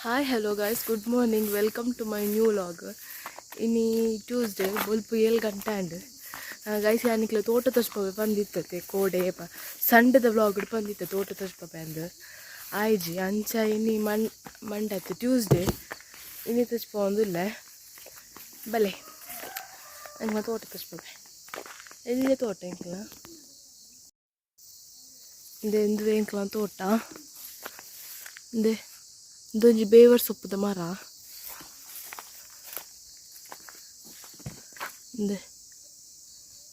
Hi hello guys, good morning, welcome to my new vlog. ಇನಿ Tuesday, ಬೊಲ್ಪು 7 ಗಂಟೆ ಆಂಡ್. Guys, ಯಾನಿಕ್ಲೆ ತೋಟ ತೋಜ್ಪಾವೆ ಪಂದಿತ್ತತೆ. ಕೋಡೆ ಸಂಡೆದ ವ್ಲಾಗ್ ಪಂದಿತ್ತೆ ತೋಟ ತೋಜ್ಪಾವೆ ಅಂದ್. ಆಯ್ಜಿ. ಅಂಚ ಇನಿ ಮಂಡೆ ಆಯ್ತು, ಟ್ಯೂಸ್ಡೇ, ಇನಿ ತೋಜ್ಪಾವೊಂದುಲ್ಲೆ. ಬಲೆ, ಎಂಕ್ಲ ತೋಟ ತೋಜ್ಪಾವೆ. ಎಲ್ಯ ತೋಟ ಎಂಕ್ಲ ಇಂದೆ. ಇಂದುವೆ ಎಂಕ್ಲ ತೋಟ. ಇಂದೆ ಇಂದೊಂಜಿ ಬೇವರ್ ಸೊಪ್ಪುದ ಮರ. ಇಂದೆ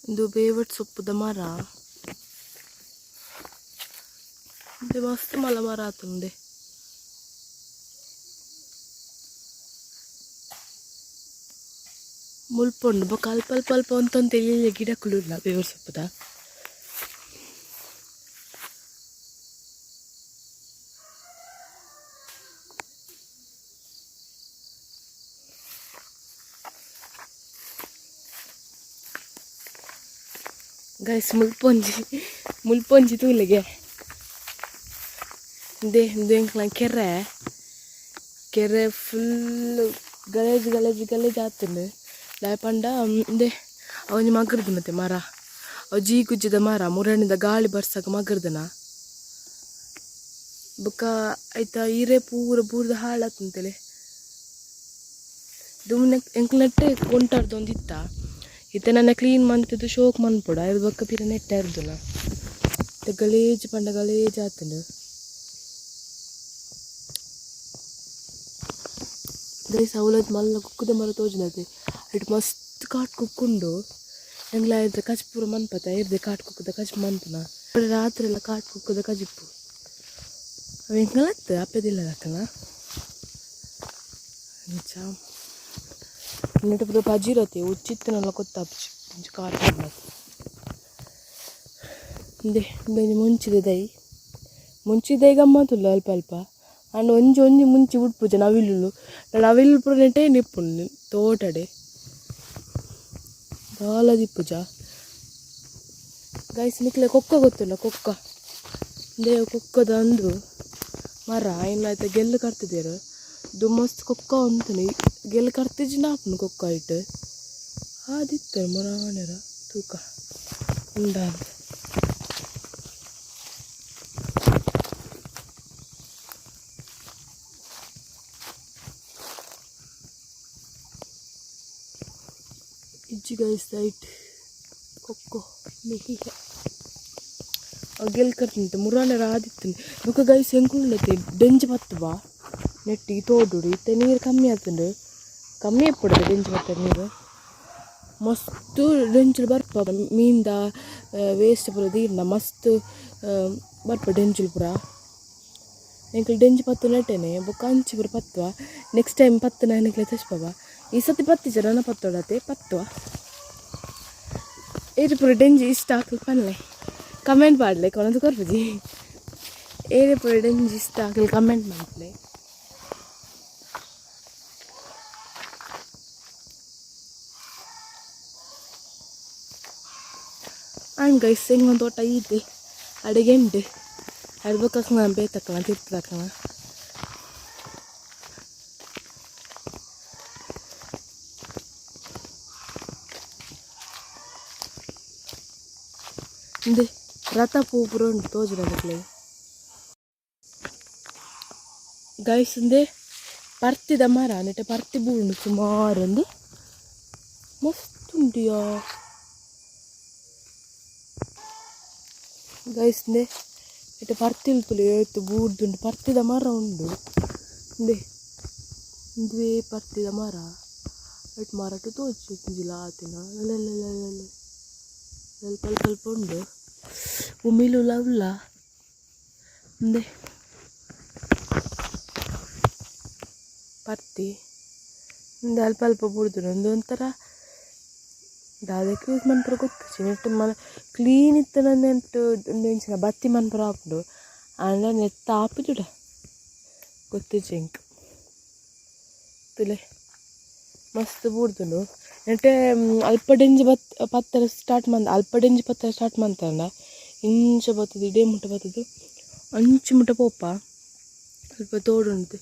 ಇಂದು ಬೇವರ್ ಸೊಪ್ಪುದ ಮರ. ಇಂದೆ ಮಸ್ತ್ ಮಲ್ಲ ಮರ ಆತುಂಡೆ. ಮುಲ್ಪ ಉಂಡು. ಬೊಕ ಅಲ್ಪ ಅಲ್ಪ ಅಲ್ಪ ಒಂತೊಂತೆ ಎಲ್ಯ ಗಿಡಕುಲು ಉಲ್ಲ ಬೇವರ್ ಸೊಪ್ಪುದ. ಗೈಸ್, ಮುಲ್ಪೊಂಜಿ ಮುಲ್ಪೊಂಜಿ ತೂಲೆಗೆ. ಇಂದೆ ಇಂದು ಎಂಕ್ಲ ಕೆರೆ. ಕೆರೆ ಫುಲ್ ಗಲೇಜ್ ಗಲೇಜ್ ಗಲೇಜ್ ಆತುಂಡು. ದಾಯೆ ಪಂಡ ಇಂದೆ ಅವೊಂಜಿ ಮಗ್ರದನತೆ ಮರ. ಅವು ಜೀಗುಜ್ಜಿದ ಮರ ಮುರಣಿದ ಗಾಳಿ ಬರ್ಸಗ ಮಗ್ರದನ. ಬೊಕ್ಕ ಐತ ಇರೆ ಪೂರ ಬೂರ್ದ ಹಾಳಾತುಂತಲೆ. ದುಂಬು ಎಂಕ್ಲ ನೆಟ್ಟೆ ಕೊಂಟಾರ್ದೊಂದಿತ್ತ. ಇತ್ತೆ ನನ ಕ್ಲೀನ್ ಮಂತುದು ಶೋಕ್ ಮನ್ಪೊಡು. ಐರ್ದ್ ಬೊಕ್ಕ ಪಿರ ನೆಟ್ಟೆ ಅರ್ದುನ. ಇತ್ತೆ ಗಲೇಜ್ ಪಂಡ ಗಲೇಜ್ ಆತುಂಡು. ಗೈಸ್, ಅವ್ಲೊಂಜಿ ಮಲ್ಲ ಕುಕ್ಕುದ ಮರ ತೋಜುಂಡತೆ. ಐಟ್ ಮಸ್ತ್ ಕಾಟ್ ಕುಕ್ಕು ಉಂಡು. ಎಂಕ್ಲ ಐತ ಕಜಿಪು ಪೂರ ಮನ್ಪತ. ಏರ್ದೆ ಕಾಟ್ ಕುಕ್ಕುದ ಕಜಿಪು ಮನ್ಪುನ. ರಾತ್ರಿ ಎಲ್ಲ ಕಾಟ್ ಕುಕ್ಕುದ ಕಜಿಪು. ಅವು ಎಂಕ್ಲತ್ ಅಪ್ಪೆದಿಲ್ಲದಕ್ಕನ. ಅಂಚ ನೆಟೆ ಪೂರ ಪಜಿರತೆ. ಉಚ್ಚಿತ್ತಿನಲ್ಲ ಗೊತ್ತಾಪುಜಿ ಒಂಜಿ ಕಾಟ್. ಇಂದೆ ಇಂದೊಂಜಿ ಮುಂಚಿದ ದೈ. ಮುಂಚಿದ ದೈ ಗಮ್ಮತ್ತುಲ್ಲ ಅಲ್ಪ ಅಲ್ಪ. ಆಂಡ ಒಂಜಿ ಒಂಜಿ ಮುಂಚಿ ಬುಡ್ಪುಜ ನವಿಲುಲು. ನವಿಲು ಪೂರ ನೆಟೆ ಇಪ್ಪುಂಡು ತೋಟಡೆ, ದಾಲ ದಿಪ್ಪುಜ. ಗೈಸ್, ನಿಕ್ಲೆ ಕೊಕ್ಕ ಗೊತ್ತುಲ್ಲ? ಕೊಕ್ಕ ಇಂದೇ ಕೊಕ್ಕದ ಅಂದು ಮರ. ಐನ್ ಐತ ಗೆಲ್ಲು ಕಡ್ತಿದೆರ್. ದು ಮಸ್ತ್ ಕೊಕ್ಕ ಉಂತುಂಡು. ಗೆಲ್ಲು ಕಡ್ತಿಜಿಂಡ ಆಪುಂಡು ಕೊಕ್ಕ ಐಟ್. ಆದಿತ್ತೆ ಮೊರಾನೆರ ತೂಕ ಉಂಡಾ. ಇಜ್ಜಿ ಗೈಸ್, ಐಟ್ ಕೊಕ್ಕೋ ಮೆಹಿ. ಗೆಲ್ ಕಡ್ತುಂಟು ಮುರಾನೆರ ಆದಿತ್ತುಂಡು. ಬೊಕ ಗೈಸ್, ಎಂಕುಲು ಡೆಂಜ್ ಪತ್ತುವ ನೆಟ್ಟ್ ಈ ತೋಡುಡು. ಇತ್ತೆ ನೀರು ಕಮ್ಮಿ ಆತುಂಡು. ಕಮ್ಮಿ ಇಪ್ಪುಡು ಡೆಂಜ್ ಪತ್ತ ನೀರು. ಮಸ್ತ್ ಡೆಂಚಿಲು ಬರ್ಪ. ಮೀನ್ದ ವೇಸ್ಟ್ ಪೂರ ದೀಡ್ಂಡ ಮಸ್ತ್ ಬರ್ಪ ಡೆಂಚಿಲು ಪೂರ. ಎಂಕುಲು ಡೆಂಜಿ ಪತ್ತು ನೆಟ್ಟೆನೆ. ಬೊಕ ಅಂಚಿ ಪೂರ ಪತ್ತುವ. ನೆಕ್ಸ್ಟ್ ಟೈಮ್ ಪತ್ತುನ ನಿಕ್ಲೆ ತೋಜ್ಪಾವ. ಈ ಸತಿ ಪತ್ತಿಜ, ನನ ಪತ್ತೊಡತೆ ಪತ್ತುವ. ಏರ್ ಪೂರ ಡೆಂಜಿ ಇಷ್ಟ ಆಕಲ್ ಪನ್ಲೆ, ಕಮೆಂಟ್ ಪಾಡ್ಲೆ. ಕೊನೊದು ಕೊರ್ಪುಜಿ. ಏರೆ ಪೂರ ಡೆಂಜಿ ಇಷ್ಟ ಆಕಲ್ ಕಮೆಂಟ್ ಮನ್ಪುಲೆ. ಆಂಡ್ ಗೈಸ್, ಎಂಕ್ಲೆನ ತೋಟ ಈತೆ ಅಡೆಗೆ ಉಂಡು. ಅಡೆ ಬೊಕ್ಕ ಬೇತಕ್ಕನ ತಿರ್ತದಕ್ಕನ. ಇಂದೆ ರಥ ಪೂ ಪೂರ ಉಂಡು, ತೋಜುಂಡ ನಿಕ್ಲೆಗ್? ಗೈಸ್, ಇಂದೆ ಪರ್ತಿದ ಮರ. ನೆಟೆ ಪರ್ತಿ ಬೂರುಂಡು ಸುಮಾರು. ಉಂದು ಮಸ್ತ್ ಉಂಡುಯಾ. ಗೈಸ್, ಇಂದೆ ಇತ್ತೆ ಪರ್ತಿಲ್ ತೂಲೆ ಏತ್ ಬೂರ್ದುಂಡು. ಪರ್ತಿದ ಮರ ಉಂಡು. ಇಂದೆ ಇಂದುವೇ ಪರ್ತಿದ ಮರ. ಐಟ್ ಮರಟ್ ತೋಜುಂಜಿಲ ಆತಿನ ಅಲ್ಲ್ ಅಲ್ಪ ಅಲ್ಪ ಅಲ್ಪ ಉಂಡು. ಉಮಿಲುಲ ಉಲ್ಲ. ಇಂದೆ ಪರ್ತಿ. ಇಂದು ಅಲ್ಪ ಅಲ್ಪ ಬೂರ್ದುಂಡು. ಉಂದು ಒಂಥರ ದಾದಕ್ಕೆ ಯೂಸ್ ಮನ್ಪುನ ಗೊತ್ತಿಜ್ಜಿ. ನೆಟ್ಟ್ ಮನ ಕ್ಲೀನ್ ಇತ್ತ್ಂಡ ನೆಟ್ಟ್ ಉಂದು ಎಂಚಿನ ಬತ್ತಿ ಮನ್ಪುನ ಆಪುಂಡು. ಆಂಡ ನೆತ್ತ ಆಪುಜುಡ, ಗೊತ್ತಿಜ್ಜಿ ಎಂಕ್. ತೂಲೆ, ಮಸ್ತ್ ಬೂರ್ದುಂಡು. ನೆಟೆ ಅಲ್ಪ ಡೆಂಜಿ ಬತ್ ಪತ್ತೆರೆ ಸ್ಟಾರ್ಟ್ ಮಂತ್, ಅಲ್ಪ ಡೆಂಜಿ ಪತ್ತೆರೆ ಸ್ಟಾರ್ಟ್ ಮಂತಂಡ ಇಂಚ ಬತ್ತುದು ಇಡೇ ಮುಟ್ಟ ಬತ್ತುದು ಅಂಚಿ ಮುಟ್ಟ ಪೋಪ. ಅಲ್ಪ ತೋಡುಂಡು.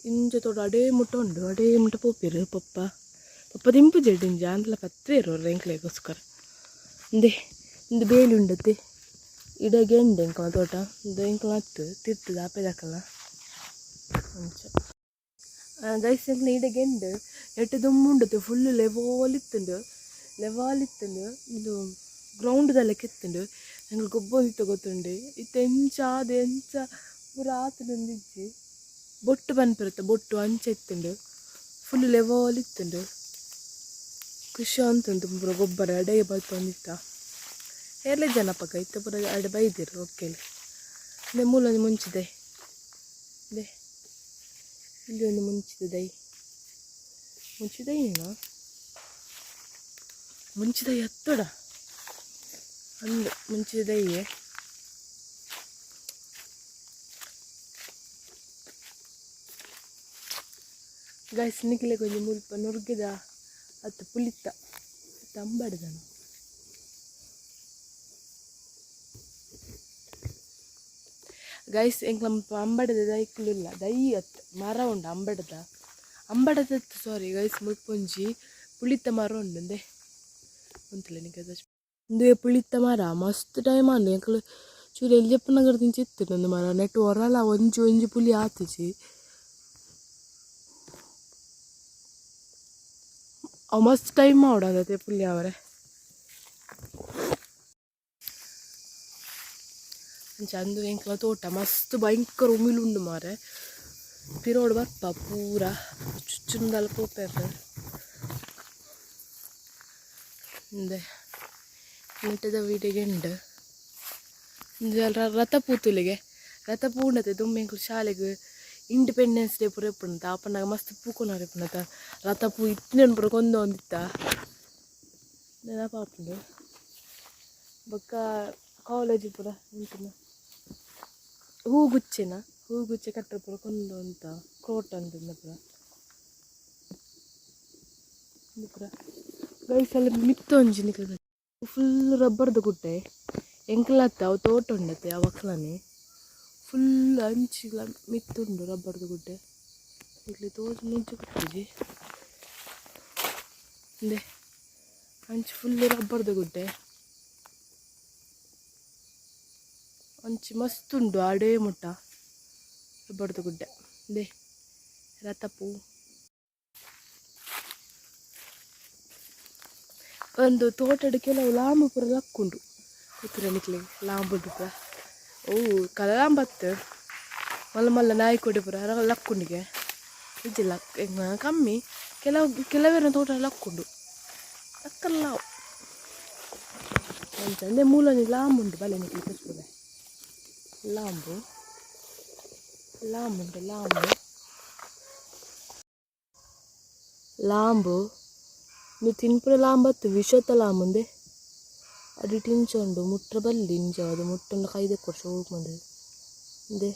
ಇಂಚ ತೋಟ ಅಡೇ ಮುಟ್ಟ ಉಂಡು ಅಡೇ ಮುಟ್ಟ ಪೋಪೆರು ಪಪ್ಪ ಪಪ್ಪ ದಿಂಪು ಜೆಡ್ ಇಂಜ ಅಂದಲ ಪತ್ವೇರು ಎಂಕ್ಲೆಗೋಸ್ಕರ ಇಂದೆ ಇಂದು ಬೇಲಿ ಉಂಡತೆ ಇಡೆಗೆ ಉಂಡು ಎಂಕಲ ತೋಟ ಇಂದು ಎಂಕಲ ಅತ್ತು ತಿರ್ತದ ಆಪೆದಕಲ ಅಂಚ ಗೈಸ್ ಎಂಕ್ಲ ಇಡೆಗೆ ಉಂಡು ಎಟ್ಟು ದುಂಬು ಉಂಡತೆ ಫುಲ್ ಲೆವಾಲ್ ಇತ್ತುಂಡು ಲೆವಾಲ್ ಇತ್ತುಂಡು ಇಂದು ಗ್ರೌಂಡ್ ಲೆಕ್ಕ ಇತ್ತುಂಡು ಎಂಕ್ಲ ಗೊಬ್ಬೊಂದಿತ್ತ ಗೊತ್ತುಂಡು ಇತ್ತೆ ಎಂಚ ಆದ್ ಎಂಚ ಪೂರ ಆತುಂಡು ಬೊಟ್ಟು ಪನ್ಪಿರುತ್ತೆ ಬೊಟ್ಟು ಅಂಚ ಇತ್ತುಂಡು ಫುಲ್ ಲೆವಾಲ್ ಇತ್ತುಂಡು ಖುಷಿ ಅಂತುಂಡು ಪೂರ ಗೊಬ್ಬರ ಅಡೆಗೆ ಬಲ್ತೊಂದಿತ್ತ ಏರ್ಲೆ ಜನಪಕ ಇತ್ತೆ ಪೂರ ಅಡೆ ಬೈದಿರು ಒಕ್ಕೆಲ್ ಇಂದೆ ಮೂಲೊಂಜಿ ಮುಂಚಿದೆ ದೆ ಇಲ್ಲಿ ಒಂದು ಮುಂಚಿದ ದೈ ಮುಂಚಿದೈನಾ ಮುಂಚಿದ ಎತ್ತಡ ಅಂದು ಮುಂಚಿದ ದೈಯೆ ಗೈಸ್ ನಿಕ್ಲೆಗ್ ಒಂಜಿ ಮುಲ್ಪ ನುರ್ಗಿದ ಅತ್ತು ಪುಲಿತ ತಂಬಡ್ದನ ಗೈಸ್ ಎಂಕ್ಲ ಮುಲ್ಪ ಅಂಬಡದ ದೈಕುಲು ದೈ ಅತ್ ಮರ ಉಂಡು ಅಂಬಡದ ಅಂಬಡದ ಸಾರಿ ಗೈಸ್ ಮುಲ್ಪ ಒಂಜಿ ಪುಳಿತ ಮರ ಉಂಡು ಅಂದೆ ಉಂತುಲೆ ನಿಕ್ಕ್ ಉಂದುವೇ ಪುಳಿತ ಮರ ಮಸ್ತ್ ಟೈಮ್ ಆಂಡ್ ಎಂಕುಲು ಚೂರು ಎಲ್ಯಪ್ಪನಗರದಿಂಚ ಇತ್ತುಂಡು ಉಂದು ಮರ ನೆಟ್ ಒರಲ ಒಂಜಿ ಒಂಜಿ ಪುಲಿ ಆತುಜಿ ಅವು ಮಸ್ತ್ ಟೈಮ್ ಆವಡ್ ಅಂದತೆ ಪುಲಿ ಆವರೆ ಅಂಚ ಅಂದು ಎಂಕ್ಲ ತೋಟ ಮಸ್ತ್ ಭಯಂಕರ ಉಮಿಲ್ ಉಂಡು ಮಾರೆ ಪಿರೋಡ್ ಬರ್ಪ ಪೂರ ಚುಚ್ಚುಂದಲ ಪೋಪೆರ್ ಇಂದೆ ನೆಟ್ಟದ ವೀಡಿಗೆ ಉಂಡು ಇಂದು ರಥ ಪೂತುಲಿಗೆ ರಥ ಪೂ ಉಂಡತೆ ದುಂಬು ಎಂಕುಲು ಶಾಲೆಗ್ ಇಂಡಿಪೆಂಡೆನ್ಸ್ ಡೇ ಪೂರ ಇಪ್ಪುಂಡು ಅಪನಗ ಮಸ್ತ್ ಪೂ ಕೊನೊರೆ ಇಪ್ಪುಂಡತ ರಥ ಪೂ ಇತ್ತಿನೆನ್ ಪೂರ ಕೊಂದೊಂದಿತ್ತ ನೆನಪಾಪುಂಡು ಬೊಕ್ಕ ಕಾಲೇಜ್ ಪೂರ ಎಂಚಿನ ಹೂಗುಚ್ಚೆನ ಹೂಗುಚ್ಚೆ ಕಟ್ಟರೆ ಪೂರ ಕೊಂದೊಂತ ಕ್ರೋಟ್ ಅಂದ್ ಪೂರ ಉಂದು ಪೂರ ಗೈಸ್ ಅಲ್ಲ ಮಿತ್ತ್ ಒಂಜಿ ನಿಕಲ್ನ ಫುಲ್ ರಬ್ಬರ್ದ ಗುಡ್ಡೆ ಎಂಕಲತ್ತ ಅವು ತೋಟ ಉಂಡತೆ ಅವು ಅಕ್ಲನೆ ಫುಲ್ ಅಂಚಿಲ ಮಿತ್ತುಂಡು ರಬ್ಬರ್ದ ಗುಡ್ಡೆ ಇಲ್ಲಿ ತೋಜುಂಡು ಇಂಚ ಗೊತ್ತಿಜ್ಜಿ ಇಂದೆ ಅಂಚ ಫುಲ್ ರಬ್ಬರ್ದ ಗುಡ್ಡೆ ಅಂಚಿ ಮಸ್ತ್ ಉಂಡು ಆಡೇ ಮುಟ್ಟ ರಬ್ಬರ್ದ ಗುಡ್ಡೆ ಇಂದೆ ರಥ ಪೂ ಒಂದು ತೋಟಡ್ ಕೆಲವು ಲಾಂಬು ಪೂರ ಲಕ್ಕುಂಡು ಗೊತ್ತುಂಡ ನಿಕ್ಲೆಗ್ ಲಾಂಬುಡು ಪೂರ ಓ ಕಲಾಂಬತ್ತು ಮಲ್ಲ ಮಲ್ಲ ನಾಯಿ ಕೊಡೆ ಪೂರ ಲಕ್ಕುಂಡಿಗೆ ಇಜ್ಜಿ ಲಕ್ ಕಮ್ಮಿ ಕೆಲವು ಕೆಲವೆರ್ನ ತೋಟ ಲಕ್ಕುಂಡು ಲಕ್ಕಲ್ಲ ಅಂಚ ಅಂದೆ ಮೂಲೊಂಜಿ ಲಾಂಬುಂಡು ಬಲೆ ನಿಕ್ಲೆ ತೋಜ್ಪುವೆ ಲಾಂಬು ಲಾಂಬುಂಡು ಲಾಂಬು ಲಾಂಬು ಉಂದು ತಿನ್ಪುನ ಲಾಂಬತ್ತ್ ವಿಷತ ಲಾಂಬುಂದೆ ಅಡಿಟ್ ಇಂಚ ಉಂಡು ಮುಟ್ರೆ ಬಲ್ಲಿ ಇಂಚ ಅದು ಮುಟ್ಟುಂಡ ಕೈ ದೆಕ್ಕೊಡು ಶೋಕು ಮಂತುದು ಇಂದೆ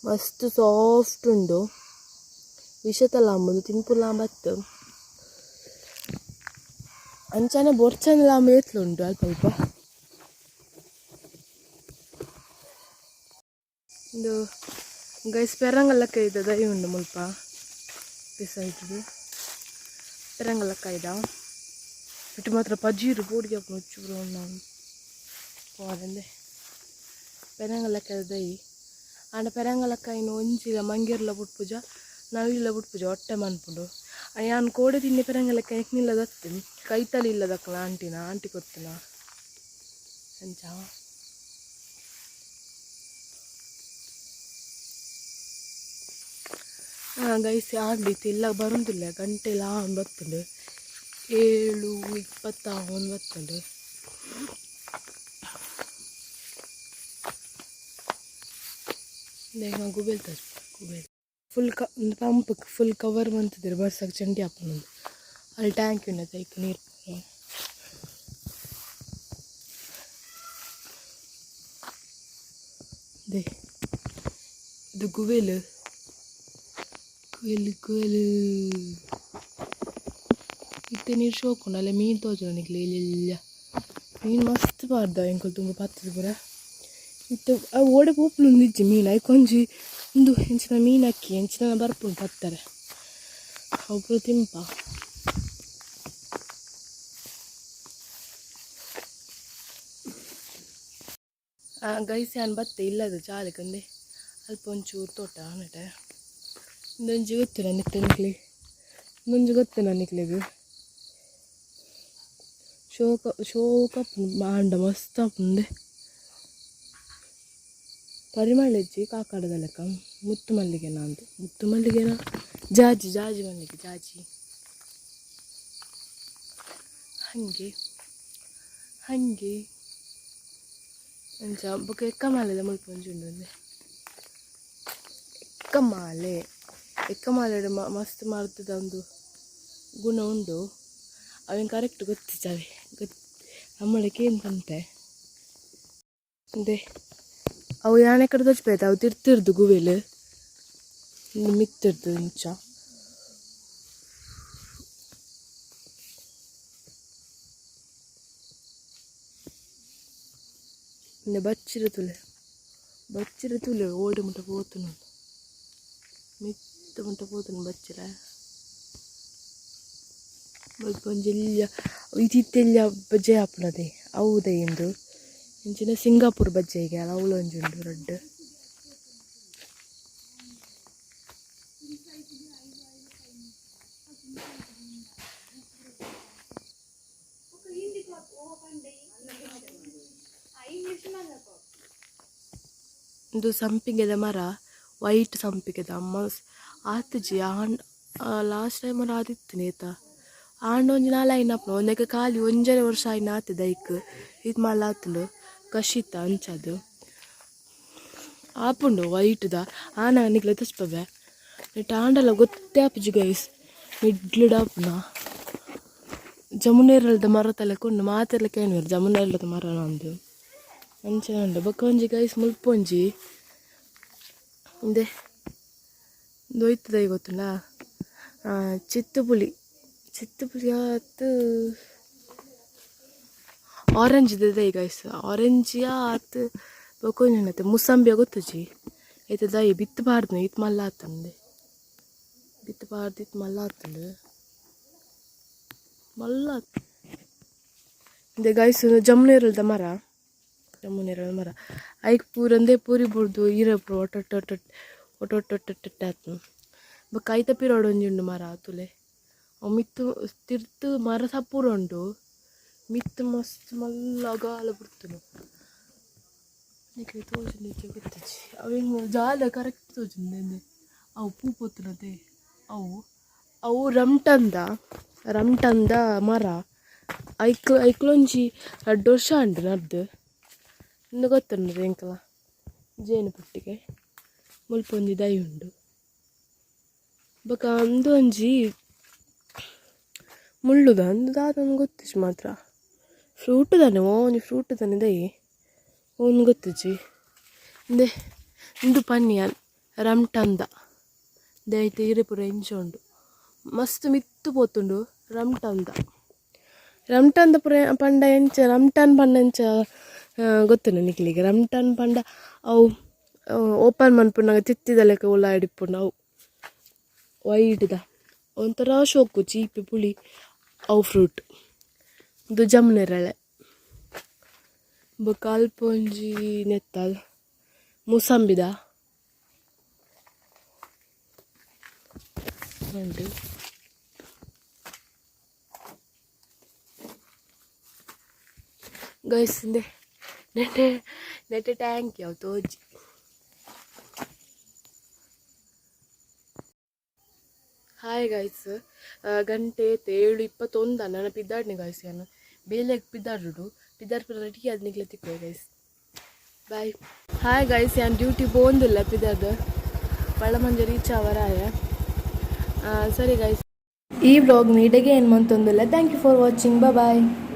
ಮಸ್ತ್ ಸಾಫ್ಟ್ ಉಂಡು ವಿಷತ ಲಾಂಬು ಉಂದು ತಿನ್ಪುನ ಲಾಂಬತ್ತ್ ಅಂಚನೆ ಬೊರ್ಚಂದಿ ಲಾಂಬು ಏತ್ಲ ಉಂಡು ಅಲ್ಪ ಅಲ್ಪ ಉಂದು ಗೈಸ್ ಪೆರಂಗಲಕ್ಕೈದ ದೈ ಉಂಡು ಮುಲ್ಪ ಬಿಸೈಡ್ಡ್ ಪೆರಂಗಲಕ್ಕಾಯ್ದ ಇಟ್ಟು ಮಾತ್ರ ಪಜೀರು ಪೋಡಿಗೆ ಆಪುಂಡು ಉಚ್ಚು ಪೂರ ಪೋವರೆಂದೆ ಪೆರಂಗಲಕ್ಕಾಯ್ದ ದೈ ಆಂಡ ಪೆರಂಗಲಕ್ಕಾಯಿನ ಒಂಜಿಲ ಮಂಗೇರ್ಲ ಬುಡ್ಪುಜ ನವಿಲ್ಲ ಬುಡ್ಪುಜ ಒಟ್ಟೆ ಮನ್ಪುಂಡು ಯಾನ್ ಕೋಡೆ ತಿನ್ನಿ ಪೆರಂಗಲಕ್ಕಾಯಿ ಎಂಕ್ ಕೈತಲ್ ಇಲ್ಲದಕ್ಲ ಆಂಟಿನ ಆಂಟಿ ಕೊರ್ತಿನ ಅಂಚ ಗೈಸ್ ಆಂಡ್ ಇತ್ತೆ ಇಲ್ಲ ಬರೊಂದುಲ್ಲೆ ಗಂಟೆಲ ಆವೊಂದು ಬತ್ತುಂಡು 7:20 ಆವೊಂದು ಬತ್ತುಂಡು ಗುಬೆಲ್ ತೋಜ್ಪುಂಡು ಗುಬೆಲ್ ಫುಲ್ ಕ ಪಂಪ್ ಫುಲ್ ಕವರ್ ಮಂತುದೆರ್ ಬರ್ಸಗ್ ಚಂಡಿ ಆಪುಂಡು ಅಲ್ಲಿ ಟ್ಯಾಂಕ್ ಉಂಡತೆ ಐಕ್ ನೀರು ದೆ ಇದು ಗುವೆಲ್ ಗುವೆಲ್ ಗುವೆಲ್ ಇತ್ತೆ ನೀರು ಶೋಕುಂಡು ಅಲ್ಲ ಮೀನು ತೋಜುಂಡು ನಿಕ್ಲೆ ಎಲ್ಯ ಮೀನು ಮಸ್ತ್ ಪಾಡ್ದ ಎಂಕುಲು ದುಂಬು ಪತ್ತುದು ಪೂರ ಇತ್ತೆ ಅವು ಓಡೆ ಪೋಪುಂಡು ಇಜ್ಜಿ ಮೀನು ಐಕ್ ಒಂಜಿ ಇಂದು ಎಂಚಿನ ಮೀನಕ್ಕಿ ಎಂಚಿನ ಬರ್ಪುಂಡು ಪತ್ತರೆ ಅವು ಪೂರ ತಿಂಪ. ಗೈಸ್ ಯಾನ್ ಬತ್ತೆ ಇಲ್ಲದ ಜಾಲಿಕಂದೆ ಅಲ್ಪ ಒಂಚೂರು ತೋಟ ಆನಟೆ. ಇಂದೊಂಜಿ ಗೊತ್ತಿಲ್ಲ ನಿಕ್ಲೆ, ಇಂದೊಂಜಿ ಗೊತ್ತಿಲ್ಲ ನಿಕ್ಲೆಗ್. ಶೋಕ ಶೋಕ ಆಂಡ ಮಸ್ತ್ ಆಪುಂಡೆ. ಪರಿಮಳ ಇಜ್ಜಿ ಕಾಕಡದ ಲೆಕ್ಕ. ಮುತ್ತು ಮಲ್ಲಿಗೆನ ಅಂದು, ಮುತ್ತು ಮಲ್ಲಿಗೆನ, ಜಾಜಿ ಜಾಜಿ ಮಲ್ಲಿಗೆ ಜಾಜಿ ಹಾಗೆ ಹಾಗೆ ಅಂಚ. ಬೊಕ ಎಕ್ಕಮಾಲೆದ ಮುಲ್ಪ ಒಂಜಿ ಉಂಡು ಒಂದೆ ಎಕ್ಕಮಾಲೆ. ಎಕ್ಕಮಾಲೆಡ್ ಮಸ್ತ್ ಮರ್ದ್ದ ಒಂದು ಗುಣ ಉಂಡು. ಅವೇನು ಕರೆಕ್ಟ್ ಗೊತ್ತಿಜ್ಜಾವೆ ಗೊತ್ತು ನಮ್ಮಳಕ್ಕೆ ಏನು ಪಂತೆ ಅಂದೆ. ಅವು ಯಾನೆ ಕಡೆ ತೋಚ್ಪೈತೆ ಅವು ತಿರ್ತಿರ್ದು ಗುವೆಲ್ ಮಿತ್ತಿರ್ದು ಇಂಚ. ಇಂದೆ ಬಚ್ಚಿರ ತುಲೆ, ಬಚ್ಚಿರ ತುಲೆ ಓಡಿ ಮುಟ್ಟ ಪೋತುನು, ಮಿತ್ತ ಮುಟ್ಟ ಪೋತುನು ಬಚ್ಚಿರ. ಮುಲ್ಪ ಒಂಜಿ ಎಲ್ಯ ಇತ್ತಿತ್ತೆಲ್ಯ ಬಜ್ಜೆ ಆಪುನದೆ ಅವು ಇಂದು ಇಂಚಿನ ಸಿಂಗಾಪುರ್ ಬಜ್ಜೆಗೆ ಅವುಲು ಒಂಜಿ ಉಂಡು ರಡ್ಡ್. ಇಂದು ಸಂಪಿಗೆದ ಮರ, ವೈಟ್ ಸಂಪಿಗೆದ ಮಸ್ತ್ ಆತುಜಿ. ಆಂಡ್ ಲಾಸ್ಟ್ ಟೈಮ್ ಆದಿತ್ತು ನೇತ ಆಂಡ ಒಂಜಿ ನಾಲ್ ಐನಪ್ಪ ಒಂದಕ್ಕೆ ಖಾಲಿ ಒಂಜರೆ ವರ್ಷ ಆಯ್ನ ಆತದ ಐಕ್ ಇದು ಮಲ್ಲ ಆತುಂಡು ಕಶಿತ ಅಂಚದು ಆಪುಂಡು ವೈಟ್ದ. ಆನ ನಿಕ್ಲೆ ತೋಜ್ಪವೆ ನೆಟ್ ಆಂಡಲ ಗೊತ್ತೇ ಆಪುಜಿ ಗೈಸ್. ಮಿಡ್ಲುಡ್ ಆಪುನ ಜಮುನೇರಲ್ದ ಮರ ತಲೆಕೊಂಡು ಮಾತೆರ್ಲ ಕೇನುವೆರ್ ಜಮುನೇರಲ್ದ ಮರ ಅಂದು ಅಂಚನೆ ಉಂಡು. ಬೊಕ ಒಂಜಿ ಗೈಸ್ ಮುಲ್ಪ ಒಂಜಿ ಇಂದೆ ಉಂದು ಒಯ್ತುದೈ ಗೊತ್ತುಂಡಾ? ಚಿತ್ತುಪುಳಿ, ಚಿತ್ತುಪುಳಿ ಆತ್ ಆರೆಂಜ್ ದೈ ಗೈಸ್. ಆರೆಂಜಿಯ ಆತ್ ಬೊಕ ಒಂಜಿ ಉಂಡತೆ ಮುಸಂಬಿಯ ಗೊತ್ತುಜಿ. ಐತ ದೈ ಬಿತ್ತ್ ಪಾಡ್ದ್ನ ಇತ್ ಮಲ್ಲ ಆತುಂಡು. ಬಿತ್ತ್ ಪಾಡ್ದ್ ಇತ್ ಮಲ್ಲ ಆತುಂಡು ಮಲ್ಲ. ಇಂದೆ ಗೈಸ್ ಜಮುನೇರಲ್ದ ಮರ, ಜಮುನೇರಲ್ದ ಮರ. ಐಕ್ ಪೂರ ಒಂದೇ ಪೂರಿ ಬುಡ್ದು ಇರೆ ಪೂರ ಒಟ್ಟೊಟ್ಟು ಒಟ್ಟೊಟ್ಟು ಒಟ್ಟೊಟ್ಟು ಆತುಂಡು. ಬೊಕ ಐತ ಪಿರವುಡು ಒಂಜಿ ಉಂಡು ಮರ ತೂಲೆ. ಅವು ಮಿತ್ತ್ ತಿರ್ತ್ ಮರ ಸಪೂರ ಉಂಡು, ಮಿತ್ತ್ ಮಸ್ತ್ ಮಲ್ಲ ಗಾಲ ಬುಡ್ತುಂಡು. ನಿಕ್ಲೆ ತೋಜುಂಡು ಗೊತ್ತುಜಿ. ಅವು ಎಂಕ್ ಜಾಲ ಕರೆಕ್ಟ್ ತೋಜುಂಡು. ಇಂದೆ ಅವು ಪೂ ಪೊತ್ತುನತೆ ಅವು ಅವು ರಮ್ಟಂದ ರಮ್ಟಂದ ಮರ. ಐಕ್ ಐಕ್ಲೊಂಜಿ ರಡ್ಡ್ ವರ್ಷ ಆಂಡ್ ನಡ್ದು. ಇಂದು ಗೊತ್ತುಂಡು ಎಂಕಲ ಜೇನು ಪುಟ್ಟಿಗೆ. ಮುಲ್ಪ ಒಂಜಿ ದೈ ಉಂಡು. ಬೊಕ ಉಂದು ಒಂಜಿ ಮುಳ್ಳುದ ಉಂದು ದಾದ ಗೊತ್ತುಜಿ ಮಾತ್ರ. ಫ್ರೂಟ್ ದಾನೆ ಒಂಜಿ ಫ್ರೂಟ್ ದಾನೆ ದೈ ಒಂದು ಗೊತ್ತುಜಿ. ಇಂದೆ ಇಂದು ಪನ್ನಿ ರಮ್ಟಂದ ದೈತ ಇರೆ ಪೂರ ಇಂಚ ಉಂಡು, ಮಸ್ತ್ ಮಿತ್ತ್ ಪೋತುಂಡು. ರಮ್ಟಂದ ರಮ್ಟಂದ ಪೂರ ಪಂಡ ಎಂಚ ರಮ್ಟನ್ ಪಂಡ ಎಂಚ ಗೊತ್ತುಂಡು ನಿಕ್ಲೆಗ್? ರಮ್ಟನ್ ಪಂಡ ಅವು ಓಪನ್ ಮನ್ಪುನಗ ತಿತ್ತಿದ ಲೆಕ್ಕ ಉಲಾಯಿಡ್ ಇಪ್ಪುಂಡು. ಅವು ವೈಟ್ದ ಒಂಥರ ಶೋಕು ಚೀಪಿ ಪುಳಿ ಅವು ಫ್ರೂಟ್. ಉಂದು ಜಮುನೇರಳೆ. ಬೊಕ ಅಲ್ಪ ಒಂಜಿ ನೆತ್ತಲ್ ಮುಸಂಬಿದ ಉಂಡು. ಗೈಸ್ ಇಂದೆ ನೆಟೆ ನೆಟೆ ಟ್ಯಾಂಕ್ ಅವು ತೋಜಿ. ಹಾಯ್ ಗೈಸ್, ಗಂಟೆ 7:21. ನನ್ನ ಪಿದ್ದಾಡ್ನೆ ಗೈಸ್, ಯಾನ್ ಬೇಲೆಗ್ ಪಿದಾಡುಡು ಪಿದಾಡ್ ಪೂರ ರೆಡಿ ಆದ್ ನಿಕ್ಲೆ ತಿಕ್ಕುವೆ ಗೈಸ್. ಬಾಯ್. ಹಾಯ್ ಗೈಸ್, ಯಾನ್ ಡ್ಯೂಟಿ ಪೋವೊಂದುಲ್ಲ ಪಿದಾದ್ ಪಳ್ಳಮಂಜ ರೀಚ್ ಆವರಾಯ. ಸರಿ ಗೈಸ್, ಈ ವ್ಲಾಗ್ನ ಇಡೆಗೆ ಏನು ಮಂತೊಂದುಲ್ಲ. Thank you for watching. Bye.